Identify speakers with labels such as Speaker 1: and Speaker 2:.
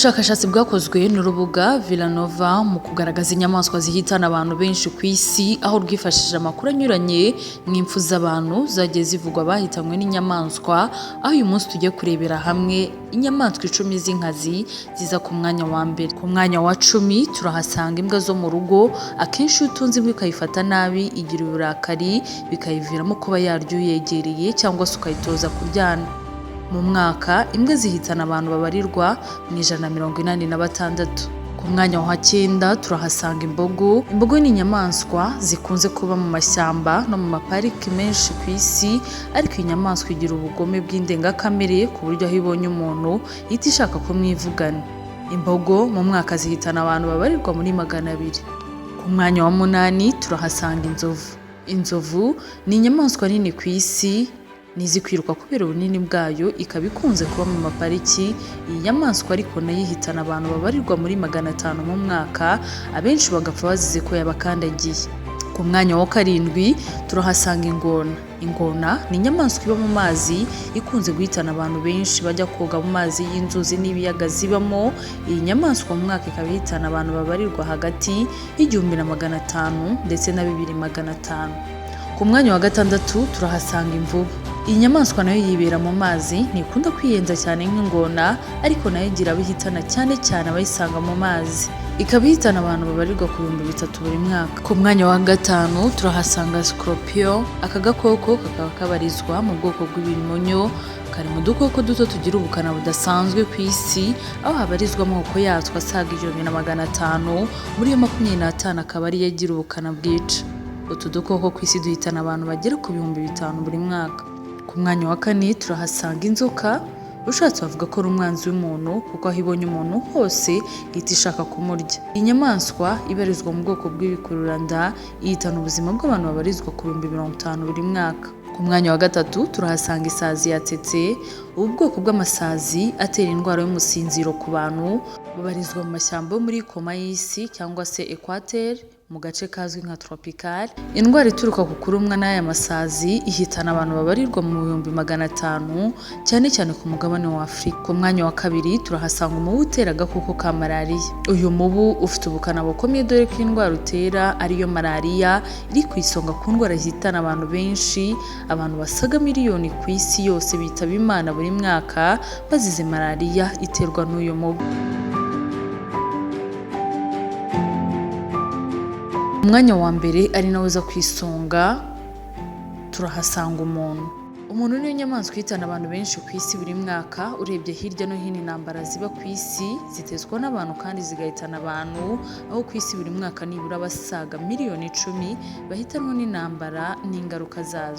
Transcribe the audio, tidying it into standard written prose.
Speaker 1: Ubushakashatsi bwakozwe n'urubuga Villanova mu kugaragaza inyamaswa zihitana abantu benshi ku isi, aho rwifashishije amakuru anyuranye nk'impfu z'abantu zagiye zivugwa bahitanywe n'inyamaswa, aho uyu munsi tugiye kurebera hamwe inyamaswa 10 z'inkazi ziza ku mwanya wa mbere. Ku mwanya wa 10 turahasanga imbwa zo mu rugo. Akenshi iyo utunze imbwa ukayifata nabi igira uburakari, bikayiviramo kuba yarya uyegereye cyangwa se ukayitoza kuryana. Mu mwaka imbwa zihitana abantu babarirwa mu 186. Ku mwanya wa 9 turahasanga imbogo. Imbogo ni inyamaswa zikunze kuba mu mashyamba no mu mapariki menshi ku isi, ariko iyi nyamaswa igira ubugome bw'indengakamere ku buryo aho ibonye umuntu ihita ishaka kumwivugana. Imbogo mu mwaka zihitana abantu babarirwa muri 200. Ku mwanya wa 8 turahasanga inzovu. Inzovu ni inyamaswa nini ku isi, ntizi kwiruka kubera ubunini bwayo, ikaba ikunze kuba mu mapariki. Iyi nyamaswa ariko nayo ihitana abantu babarirwa muri 500 mu mwaka, abenshi bagapfa bazize ko yabakandagiye. Ku mwanya wa 7 turahasanga ingona. Ingona ni inyamaswa iba mu mazi, ikunze guhitana abantu benshi bajya koga mu mazi y'inzuzi n'ibiyaga zibamo. Iyi nyamaswa mu mwaka ikaba ihitana abantu babarirwa hagati y'1500 ndetse na 2500. Ku mwanya wa 6 turahasanga imvubu. Iyi nyamaswa nayo yibera mu mazi, ntikunda kwiyenza cyane nk'ingona, ariko nayo igira abo ihitana, cyane cyane abayisanga mu mazi. Ikaba ihitana abantu babarirwa ku 3000 buri mwaka. Ku mwanya wa 5 turahasanga scorpion. Aka gakoko kakaba kabarizwa mu bwoko bw'ibimonyo, kari mu dukoko duto tugira ubukana budasanzwe ku isi, aho habarizwa amoko yatwo asaga 1500, muri yo 25 akaba ariyo agira ubukana bwica. Utu dukoko ku isi duhitana abantu bagera ku 5000 buri mwaka. Ku mwanya wa 4 turahasanga inzoka. Ushatse bavuga ko ari umwanzi w'umuntu, kuko aho ibonye umuntu hose ihita ishaka kumurya. Iyi nyamaswa ibarizwa mu bwoko bw'ibikururanda, ihitana ubuzima bw'abantu babarizwa ku 50,000 buri mwaka. Ku mwanya wa 3 turahasanga isazi ya tsetse. Ubu bwoko bw'amasazi atera indwara y'umusinziro ku bantu, bubarizwa mu mashyamba yo muri koma y'isi cyangwa se equateur, mu gace kazwi nka tropical. Indwara ituruka ku kurumwa n'aya masazi ihitana abantu babarirwa mu 500,000, cyane cyane ku mugabane wa Afurika. Ku mwanya wa 2 turahasanga umubu utera agakoko ka malariya. Uyu mubu ufite ubukana bukomeye, dore ko indwara utera ariyo malariya iri ku isonga ku ndwara zihitana abantu benshi. Abantu basaga miliyoni ku isi yose bitaba Imana buri mwaka bazize malariya iterwa n'uyu mubu. Umwanya wa mbere ari nawe uza ku isonga turahasanga umuntu. Umuntu niyo nyamaswa ihitana abantu benshi ku isi buri mwaka. Urebye hirya no hino intambara ziba ku isi zitezwa n'abantu kandi zigahitana abantu, aho ku isi buri mwaka nibura abasaga miliyoni 10 bahitanwa n'intambara n'ingaruka zazo.